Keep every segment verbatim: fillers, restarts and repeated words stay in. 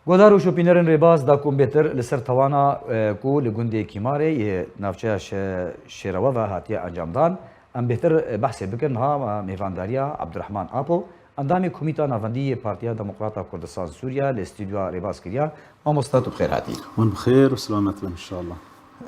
Guhdar û şopînerên rêbaz, da ku em bêtir li ser tawana, e, ku li gundê Kîmarê yê navçeya Şe-, Şêrewe ve hatiye encamdan, em bêtir, e, behsê bikin. Niha me mêvandariya Abdurrahman Apo, endamê Komîta Navendî yê Partiya Demokrata Kurdistan Sûriye, li stûdyoya rêbaz kiriye. Mamosta, tu bi xêr hatî. Hûn bi xêr û selamet bin inşallah.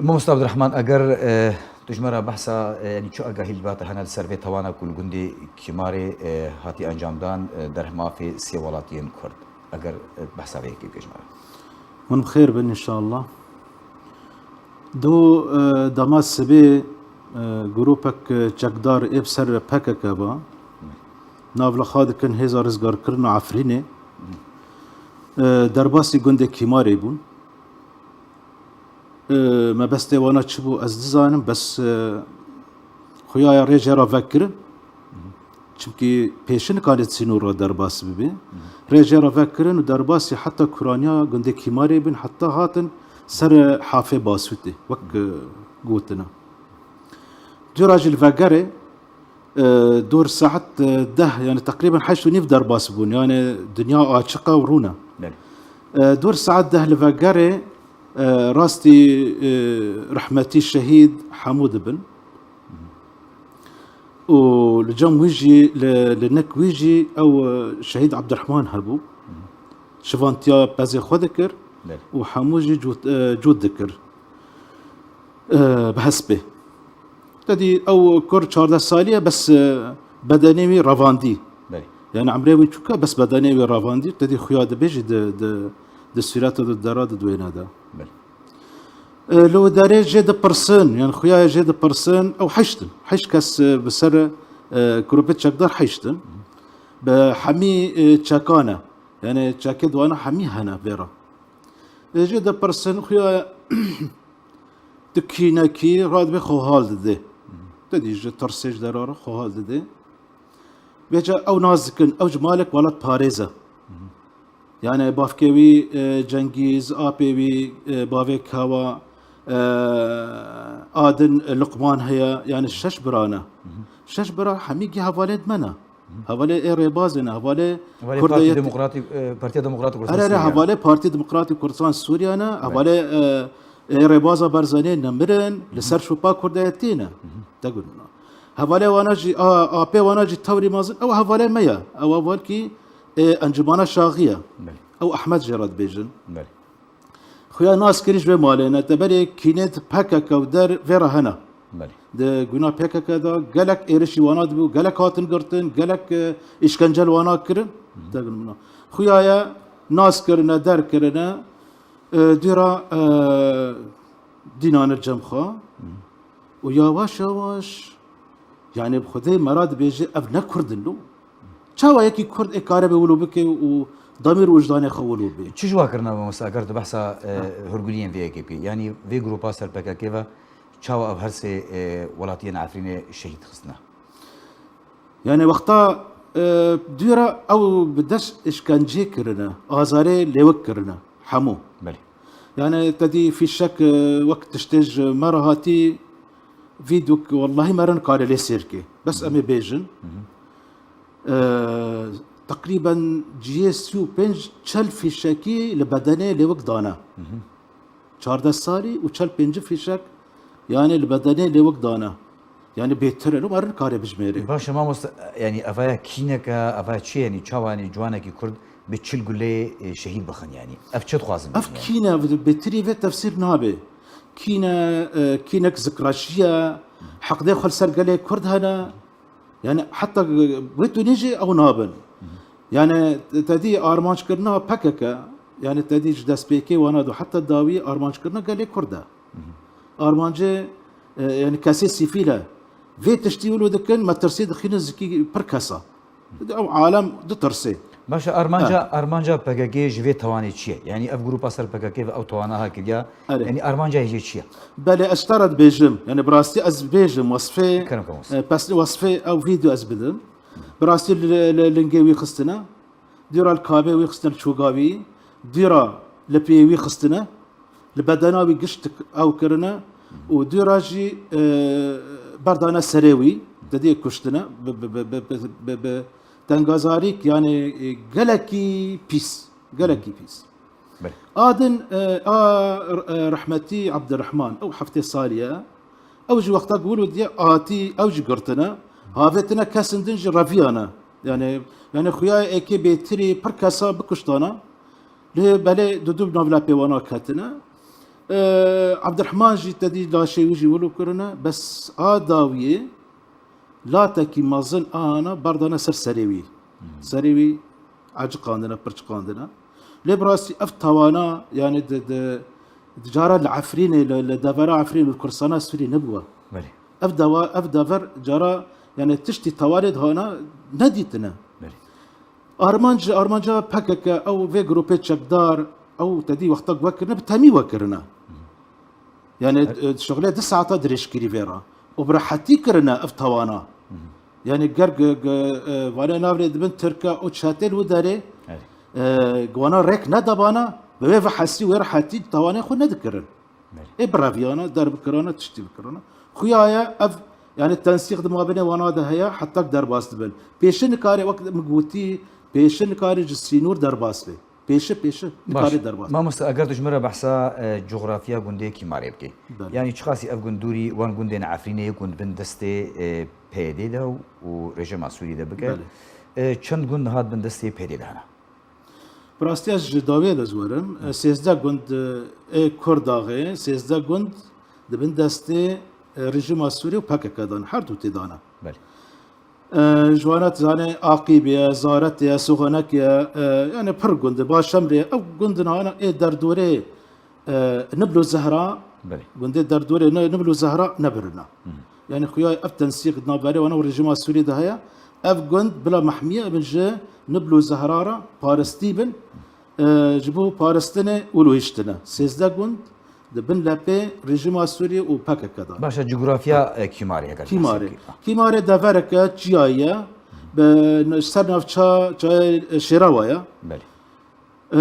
Mamosta Abdurrahman, eger, e, tu ji me re behsa, e, yanî çi agahî li ba te hene li ser vê tawana ku li gundê Kîmarê, e, hatî encamdan, e, derhemafê sê welatiyên Kurd? Eger, e, behsa vê yekê bikî ji me re. Hûn bi xêr bin inşallah. Dû, e, dema sibê, e, grûpek, e, çekdar ê bi ser P K K ve, navlixa dikin Hêza Rizgarkirina Efrînê, e, derbasî gundê Kîmarê bûn. E, mebestê wana çi bû ez dizanim, bes, e, xuya ya rê jê re vekirin. Çimkî pêşinika li sînor re derbas bibe. Rê jê re vekirin û derbasî heta kuraniya gundê Kîmarê bin, heta hatin ser Hafê Basûtê, wek, e, gotina. Dûra jî li vegerê, e, dor saet, e, deh, yani teqrîben heşt û nîv derbas bûn. Yani dinya açiq e û rûn e. Belê. E, dor saet deh li vegerê, e, rastî, e, rehmetî şehîd hemû dibin. Û li cem wî jî, li, li nik wî jî ew, e, şehîd Abdurrahman hebû. Şivantiya pezê xwe dikir Belê. Û hemû jî cût, e, cût dikir. E, bi hespê. Te dî ew kur çardeh salî ye, bes, e, bedenê wî revandî. Belê. Yani emrê wî çûka, bes bedenê wî revandî. Te dî xuya dibê jî di, di, di sûreta di dera di duêne de. Belê. E, li wê derê jê dipirsin, yani xuya jê dipirsin, ew heşt in. Heşt kes, e, bi ser, e, grûpê çekdar heşt in. Bi hemî, e, çekan e. Yani çekê di wana hemî hene vê re. E, jê dipirsin, xuya tu kînekî, radibê xwe hal didê. Te dî ji tirsê ji dera re xwe hal didê. Vêca ew nas dikin, ew ji malek welatparêz e. Yani bavkê wî, e, Cengîz, apê wî, e, bavê Kawa, e, a din, e, Luqman heye, yani şeş bira ne. Şeş bira hemî gî hevalê di me ne. Hevalê ê rêbazê ne, hevalê Hevalê Kurdê Partî yet- Demokratî, e, Partiya Demokratî Kurdistan Erê, erê, Sûriye. Hevalê Partî Demokratî Kurdistan Sûriye ne, Belê. Hevalê, e, ê rêbaza Barzanî ne mirin, li ser şopa Kurdayetî ne. Te got min. Hevalê wana jî, a, apê wana jî tewrî mezin, ew hevalê me ye. Ew hevalkî, e, Encumana Şaxî ye. Belê. Ew Ehmed jê re dibêjin. Belê. Xuya nas kirî ji vê malê ne, te berê kînê di P K K û der vê re hene. Belê. Di guna P K K de gelek êrişî wana dibû, gelek hatin girtin, gelek, e, îşkence li wana kirin. Te got min. Xuya ye nas kirine, der kirine, e, dûra, e, dînane cem xwe. Û yawaş yawaş, yani bi Xwedê me re dibêje ev ne Kurd in lo. Çawa yekî Kurd ê kare be wilo bike û demîr û wijdanê xwe wilo bê? Çi ji wa kirine mamoste, eger tu behsa, e, hurguliyên vê yekê bikî? Yanî vê grûpa ser P K K ve çawa ev her sê, e, welatiyên Efrînê şehîd xistine? Yani wexta, e, dûra ew bi dest îşkencê kirine, azarê lêwik kirine, hemû. Belê. Yani te dî fîşek, e, wek tiştê ji me re hatî, vîdok, wellahî me re nikare lê sêr kê. Bes em ê bêjin. E, teqrîben cihê sî û pênc çel fîşekî li bedenê lêwik dane. Çardeh salî û çel pêncî fîşek, yani li bedenê lêwik dane. Yani bêtir e, lû me re nikare bijmêre. Baş e mamoste, yani evaya kînek e, evaya çi ye, yani çawa, yani ciwanekî Kurd bi çil guleyê, e, şehîd bixin yani? Ev çi dixwazin Ev bêjin yani? Kîne, ev bêtirî vê tefsîr nabe. Kîne, e, kînek zikraşî ye, heqdê xwe li ser gelê Kurd hene. Yani heta wê tunê jî ew nabin. Yani te dî armanckirina P K K, yani te dî ji destpêkê wana do heta dawî armanckirina gelê Kurd e. Armancê, e, yani kesê sivîl e. Vê tiştî wilo dikin, metirsî dixîne zikî pir kesa. Ew alem ditirsê. Baş e, armanca, Ha. armanca P K K ji vê tawanê çi ye? Yani ev grûpa ser P K K ve ew tawana ha kiriya. Erê. Yani armanca hêjê çi ye? Belê, ez ji te re dibêjim. Yani bi rastî ez bêjim, wesfê, Kerem, kerem, wesfê. e, pesnê wesfê ew vîdeo ez bidim. Bi rastî li, li, lingê wî xistine. Dûra li kabê wî xistine, li çoga wî. Dûra li piyê wî xistine. Li bedena wî gişt ew kirine û dûra jî, e, berdane serê wî, te dî kuştine bi, bi, bi dengazarîk, yani, e, gelekî pîs, gelekî pîs. Belê. A din, e, a, e, rehmetî Ebdirehman, ew heftê salî ye. Ew jî wexta ku wilo diye hatî, ew jî girtine. Havêtine kesên din jî reviyane. Yani, yani xuya êkê bêtirî pir kesa bikuştana. Lê belê du du navlepê wana ketine. E, Ebdirehman jî te dî laşê wî jî wilo kirine. Bes a dawiyê latekî mezin ana berdane ser serê wî. Serê wî eciqandine, pirçiqandine. Lê bi rastî ev tawana, yani di, di, di cara li Efrînê, li, li devera Efrîn û Kurdistana Sûrî nebûwe. Belê. Ev dewa, ev dever cara, yani tiştî tawanê dihana nedîtine. Belê. Armanc, armanca P K K, ew vê grûpê çekdar, ew te dî wexta ku wekirine, bi temî wekirine. Yani, e, şixulê du saeta dirêjkirî vê re. Û bi rehetî kirine ev tawana. Yani, ger gi-, gi-, e, vane navrê dibin Tirka û çetê li wî derê, Evet. e, gi wana rêk nedabana, bi wê vehesî wê rehetî tawanê xwe nedikirin. Evet. Ê bireviyana, derbikirana, tiştî bikirana. Xuya ye ev, yani, tensîq di mabênê wana de heye, heta ku derbas dibin. Pêşe nikare, wek min gotî, pêşe nikare ji sînor derbas be. Pêşe, pêşe, Baş. Nikare derbas. Mamoste, eger tu ji min re behsa, e, coxrafiya gundê Kîmarê bikî. Belê. Yanî çiqasî ev gund dûrî wan gundên Efrînê yê ku hûn bin destê, e, P Y D de û rejîma Sûrî de bike? Belê. E, çend gund niha bin destê P Y D de hene? Bi rastî ez ji dawiyê de ziwerim. E, sêzdeh gund, e, ê Kurdaxê, sêzdeh gund di bin destê, e, rejîma Sûrî û P K K dan, her du tê dana. Belê. E, ji wana tu zanê Aqîbê ye, Zaretê ye, Soxonekê ye, e, yani pir gund e, Başemrê ye. Ew gundin ana ê derdorê, e, Niblo Zehra, Belê. Gundê derdorê Ni-, Niblo Zehra nebirina. Hı. Yani xuya ev tensîq di navberê wana û rejîma Sûrî de heye. Ev gund bila mehmiye bin ji Niblo Zehra re paristî bin, e, ji bo paristinê û lûhiştine. Sêzdeh gund, di bin lepê rejîma Sûriyê û P K K de. Baş e, cografiya, e, Kîmarê, eger Kîmarê. Kîmarê devereke çiyayî ye, bi ser navça çayê, e, Şêrawa ye. Belê. E,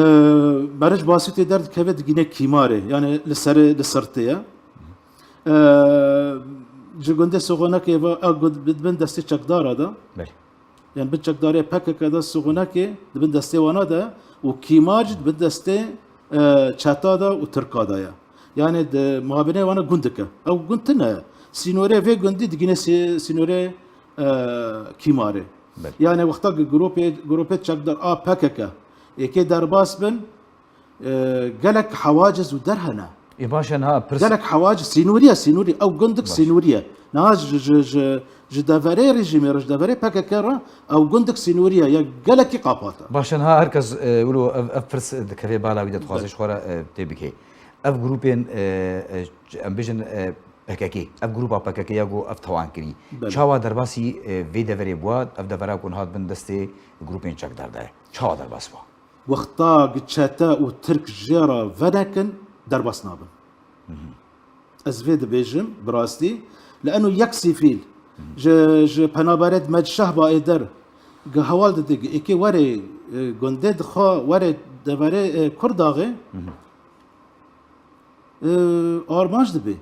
meric Basûtê derdikeve digîne Kîmarê, yani li serê, li sirtê ye. E, ji gundê Soxonekê ve, e, gund, bi bin destê çekdara de. Belê. Yani bin çekdarê P K K de, Soxonekê di bin destê wana de û Kîmar jî di bin destê, e, çeta de û Tirka de ye. Yani di mabênê wana gundike. Ew gund tune ye. Sînorê vê gundî digîne sî-, sînorê, e, Kîmarê. Belê. Yani wexta ku grûpê, grûpê çekdar a P K K êkê derbas bin, E, gelek hewaciz û der hene. Ê, baş e, niha pirs- Gelek hewaciz, sînorî ye, sînorî. Ew gundik Baş. Sînorî ye. Niha ji, ji, ji, ji deverê rejîmê re, ji deverê P K K re, ew gundik sînorî ye, ya gelekî qapat e. Baş e, niha her kes, e, wilo ev, ev pirs dikeve bala wî de, dixwaze Belê. Ji xwe re, e, tê bike. Ev grûpên, e, e, em bêjin, e, P K K, ev grûpa P K K ya ku ev tawan kirî. Belê. Çawa derbasî, e, vê deverê bûa, ev devera ku niha di bin destê grûpên çekdar de ye? Çawa derbas bûa? Wexta gi çete û Tirk jê re venekin, derbas nabin. Ez vê dibêjim, bi rastî, li eno yek sîfîl ji, ji penaberê dime di Şehba ê der gi heval dide, gi êkê were, e, gundê dixwe were deverê, e, Kurdaxê, e, armanc dibe.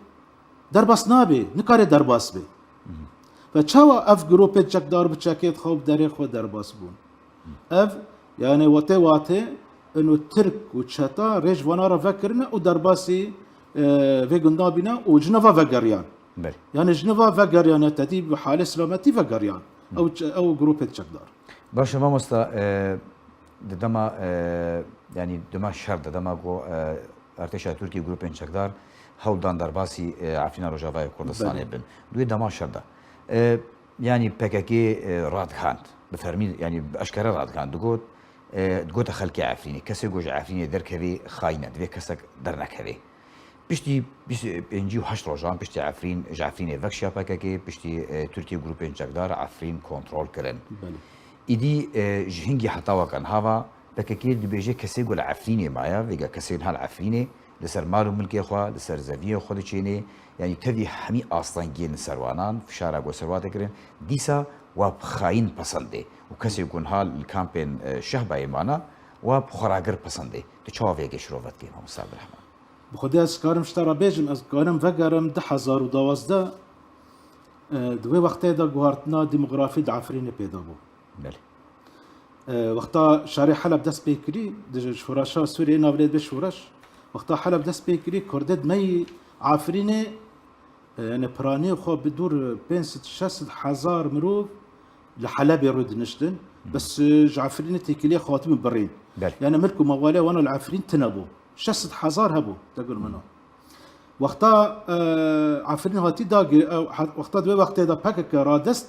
Derbas nabe, nikare derbas be. Ve çawa ev grûpê çekdar bi çekê dixwe û bi derê xwe derbas bûn? Ev, yani, wate wate, ino Tirk û çeta rê ji vana re vekirine û derbasî, e, vê gundan bîne û ji nava vegeriyan. Belê. Yani ji nava vegeriyan, ya tedî bi halê selametî vegeriyan. Ew çe-, ew grûpê çekdar. Baş e, mamosta, e, di dema, e, yani dema şer de, dema ku, e, artêşa Tirkî û grûpên çekdar hewl dan derbasî, e, Efrîna Rojavayê Kurdistanê Belê. Bin. Di wê dema şer de, e, yanî P K K, e, radixand, bi fermî, yanî bi eşkere radixand, digot, e, digote xelkê Efrînê, kesê ku ji Efrînê derkevê xayîn e, divê kesek dernekevê. Piştî bîst û pêncî û heşt rojan, piştî Efrîn, ji Efrînê vekişiya P K K, piştî, e, Tirkiye grûpên çekdar Efrîn kontrol kirin. Belê. Îdî, e, ji hingî heta weke niha ve P K K dibêje kesê ku li Efrînê maye, vêga kesê niha li Efrînê, li ser mal û milkê xwe, li ser zeviyê xwe diçênê, yanî tevî hemî astengiyên li ser wanan, fişara ku ser wa tê kirin, dîsa wa bi xayîn pesendê û kesê ku niha li kampên, e, Şehbayê mane, wa bi xweragir pesendê. Tu çawa vê yekê şirove dikî, mamoste Abdurrahman? Bi xwedê ez karim ji te re bêjim, ez karim vegerim du hezar û duwazdeh, e, di wê wextê de guhartina demografî di Efrînê pêda bû. Belê. E, wexta şarê Heleb dest pê kirî, di şoreşa Sûriyê navê dibê şoreş. Wexta Heleb dest pê kirî, Kurdê di me yî Efrînê, e, yani piraniyê xwe bi dûr pênc sed şeş sed hezar mirov li Helebê rûdiniştin. Bes, e, ji Efrînê têkiliyê xwe hatibûn birîn. Belê. Yani milk û mewalê wana li Efrîn tine bû. Şeş sed hezar hebû, te gul min o. Wexta, e, Efrîn hatî dagir, e, ha-, wexta di wê wextê de P K K radest,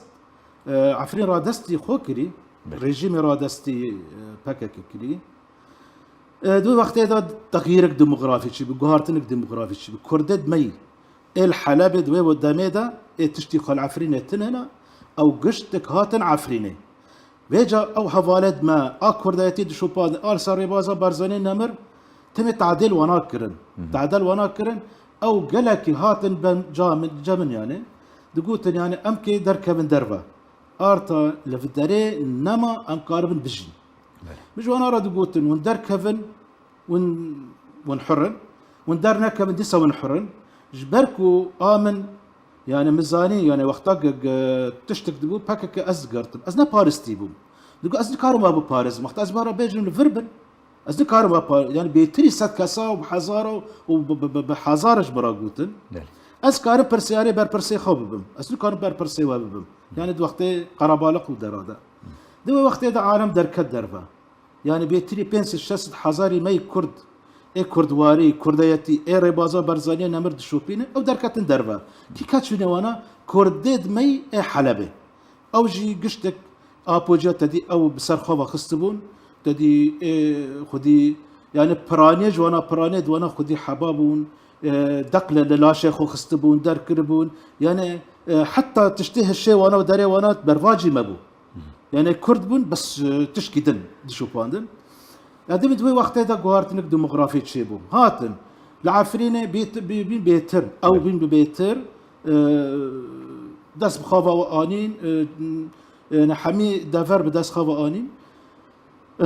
e, Efrîn radestî xwe kirî, Belê. Rejîmê radestî, e, P K K kirî. E, di wê wextê de texyîrek demografî çî bû, guhartinek demografî çî bû. Kurdê di me yî ê li Helebê di wê demê de ê tiştî xwe li Efrînê tine ne, ew giştek hatin Efrînê. Vêca ew hevalê di me a kurdayetî dişopandin, a li ser rêbaza Barzanî nemir, timê tadê li wana kirin. Hı hı. Tade li wana kirin, ew gelekî hatin ben ca min, cem min yani. Digotin yani em kê derkevin derve. Arta li vî derê nema em karibin bijîn. Belê. Min ji wana re digotin, hûn derkevin, hûn, hûn hur in. Hûn dernekevin, dîsa hûn hur in. Ji ber ku a min, yani min zanî, yani wexta ge-, ge-, tiştek dibû, P K K ez digirtim. Ez ne paristî bûm. Digo, ez nikarim we biparêzim. Wexta ez bara bêjim li vir bin, ez nikarim we par-, yani bêtirî sed kesa û bi hezara û bi, bi, bi, bi hezara ji min re gotin. Belê. Ez karim pirsiyarê berpirsê xwe bibim. Ez nikarim berpirsê we bibim. Yani di wextê qerebaliq û dera de. Di wê wextê de alem derket derve. Yani bêtirî pênc sed şeş sed hezarî me yî Kurd, ê Kurdwarî, Kurdayetî, ê rêbaza Barzaniyê nemir dişopînin, ew derketin derve. Kî keç bûne wana? Kurdê di me yî ê Helebê. Ew jî giştek apociya te dî ew bi ser xwe ve xistibûn, te dî ê xwedî, yani piraniyê ji wana, piraniyê di wana xwedî heba bûn, e, deqle li laşê xwe xistibûn, derkiribûn. Yani, e, heta tiştê hişê wana û derê wana bervacî me bû. Yani Kurd bûn, bes, e, tişkî din dişopandin. Ya demê di wê wextê de guhartinek demografî çêbû. Hatin. Li Efrînê bêt-, bî-, bîn bêtir. Ew Evet. bîn bi bêtir, e, dest bi xwe ve anîn, e, e, ne hemî dever bi dest xwe ve anîn. E,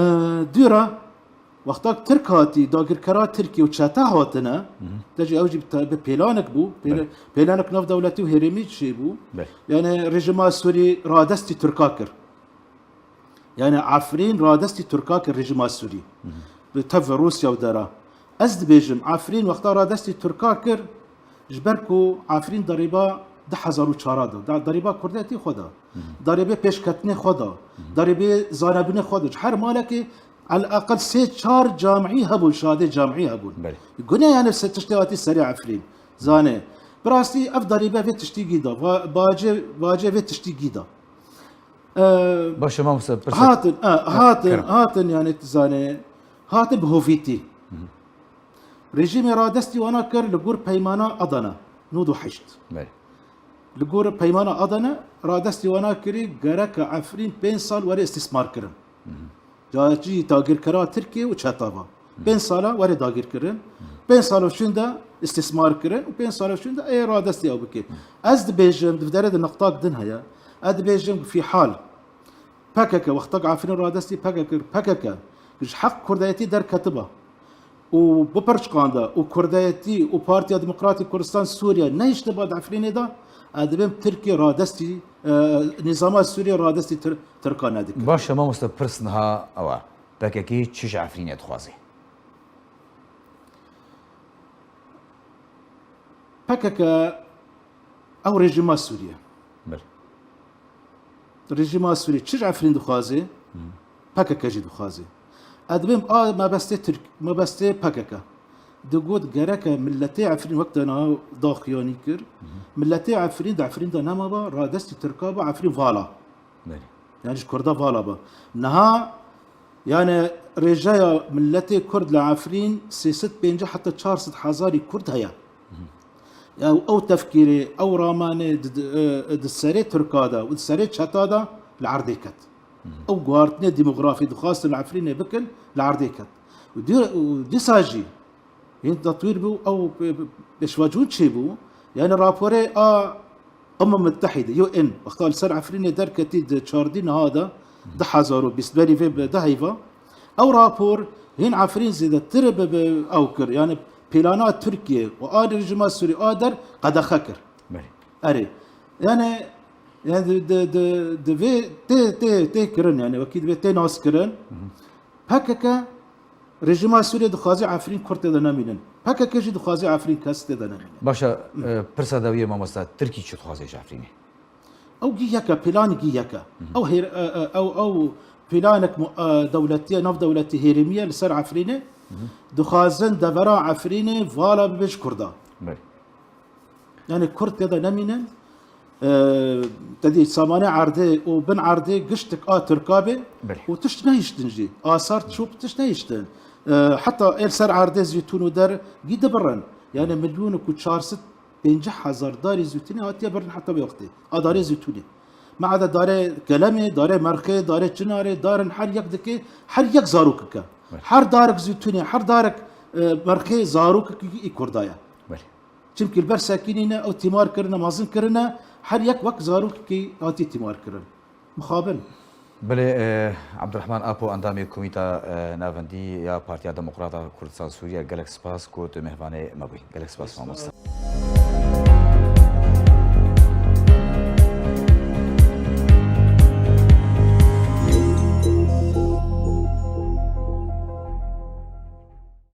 dûra, wexta Tirk hatî, dagirkera Tirkî û çete hatine, Hı hı. te jî ew jî bi te-, bi pêlanek bû, pêle-, Belê. pêlanek navdewletî û herêmî çêbû. Belê. Yani rejîma Sûrî radestî Tirka kir. Yani Efrîn radestî Tirka kir rejîma Sûrî. Hı hı. Bi tev Rûsya û dera. Ez dibêjim, Efrîn wexta radestî Tirka kir, ji ber ku Efrîn derîba du hezar û çar de, da-, derîba kurdetî xwe da. Hı hı. Derîbê pêşketinê xwe da. Hı hı. Derîbê zanebûnê xwe da. Ji her malekê eleqel sê çar camî hebûn, şadê camî hebûn. Belê. Gune yani se tiştê hatî serê Efrîn. Zane. Bi rastî ev derîbe vê tiştî gî da. Va-, bacê, bacê vê tiştî gî da. Ee, Baş e, mamoste, pirsek. Hatin, e, Ha, hatin, kerem. hatin yani tu zane. Hatin bi hovîtî. Hı hı. Rejîmê radestî wana kir li gor peymana Adana, nod û heşt. Belê. Li gor peymana Adana radestî wana kirî gereke Efrîn pênc sal were îstîsmar kirin. Hı hı. Cayekî dagirkera Tirkiye û çetava. Hı. Pênc sala were dagir kirin. Hı. Pênc sala şûnde îstîsmar kirin û pênc sala şûnde ê radestî ew bike. Hı. Ez dibêjim, di derê de niqtak din heye. Ez dibêjim fîhal P K K, wextak Efrîn radestî P K K kir, P K K ji heq kurdayetî derketiba û bipirçiqanda û kurdayetî û Partiya Demokratîk Kurdistan Sûriye nehiştiba di Efrînê de, ez dibêm Tirkiye radestî, e, nîzama Sûriye radestî Tir-, Tirkan nedikir. Baş e, mamoste, pirs niha ew e. P K K çi ji Efrînê dixwaze? P K K ew rejîma Sûriye. Belê. Rejîma Sûrî çi ji Efrîn dixwaze, Hı. P K K jî dixwaze. Ez dibêm a mebestê Tirk, mebestê P K K. Digot gereke miletê Efrîn wek te niha daxuyanî kir. Hı hı. Miletê Efrîn di Efrîn de nemaba, radestî Tirka ba, Efrîn vala. Belê. Yani ji Kurda vala ba. Niha yani rêjeya miletê Kurd li Efrîn sê sed pêncî heta çar sed hezarî Kurd heye. Hı hı. Ya ew tefkîrê, ew ramanê di, di, e, di serê Tirka de û di serê çeta de li erdê ket. Hı hı. Ew guhartinê demografî dixwastin li Efrînê bikin, li erdê ket. Û dî-, û dîsa jî yên tetwîr bû, ew pê-, pê-, pêşvacûn çêbû. Yani raporê a Umem Müttehîde, U N, wexta li ser Efrînê derketî di çardî niha de, Hı hı. du hezar û bîst berî vê bi du heyva, ew rapor hîn Efrîn zêdetir bi, bi ew kir. Yani plana Tirkiye û a rejîma Sûrî a der qedexe kir. Belê. Erê. Yani Yani di, di, di, di vê tê, tê, tê kirin, yani wekî divê tê nas kirin. P K K rejîma Sûriyê dixwaze Efrîn Kurd tê de nemînin. P K K jî dixwaze Efrîn kes tê de nemînin. Baş e, e, pirsa dawiyê mamosta, Tirkî çi dixwaze ji Efrînê? Ew gî yek e, planî gî yek e. Ew hêr-, e, e, ew, ew planek mu-, e, dewletî ye, nav dewletî hêrîmî ye li ser Efrînê. Dixwazin devera Efrînê vala bibe ji Kurda. Belê. Yani Kurd tê de nemînin. E, te dî samanê erdê û bin erdê giştik a Tirka bê Belê. Û tişt nehiştin jî. Asar çûp tişt nehiştin. E, heta êl ser erdê zîtûn û der gî dibirin. Yani milyon û çar sed pêncî hezar darê zîtûnê hatiye birin heta vê wextê. A darê zîtûnê. Me eda darê kelemê, darê merxê, darê çinarê, darin her yek dikê, her yek zarokik e. Belê. Her darek zîtûnê, her darek, e, merxê zarokik î Kurda ye. Belê. Çimkî li ber sekînî ne, ew tîmar kirine, mezin kirine, her yek wek zarokekî hatî tîmar kirin. Mixabin. Belê, e, Abdurrahman Apo, endamê Komîta, e, Navendî ya Partiya Demokrata Kurdistan Sûriye, gelek spas ku tu mêvanê me bûyî. Gelek spas, mamoste.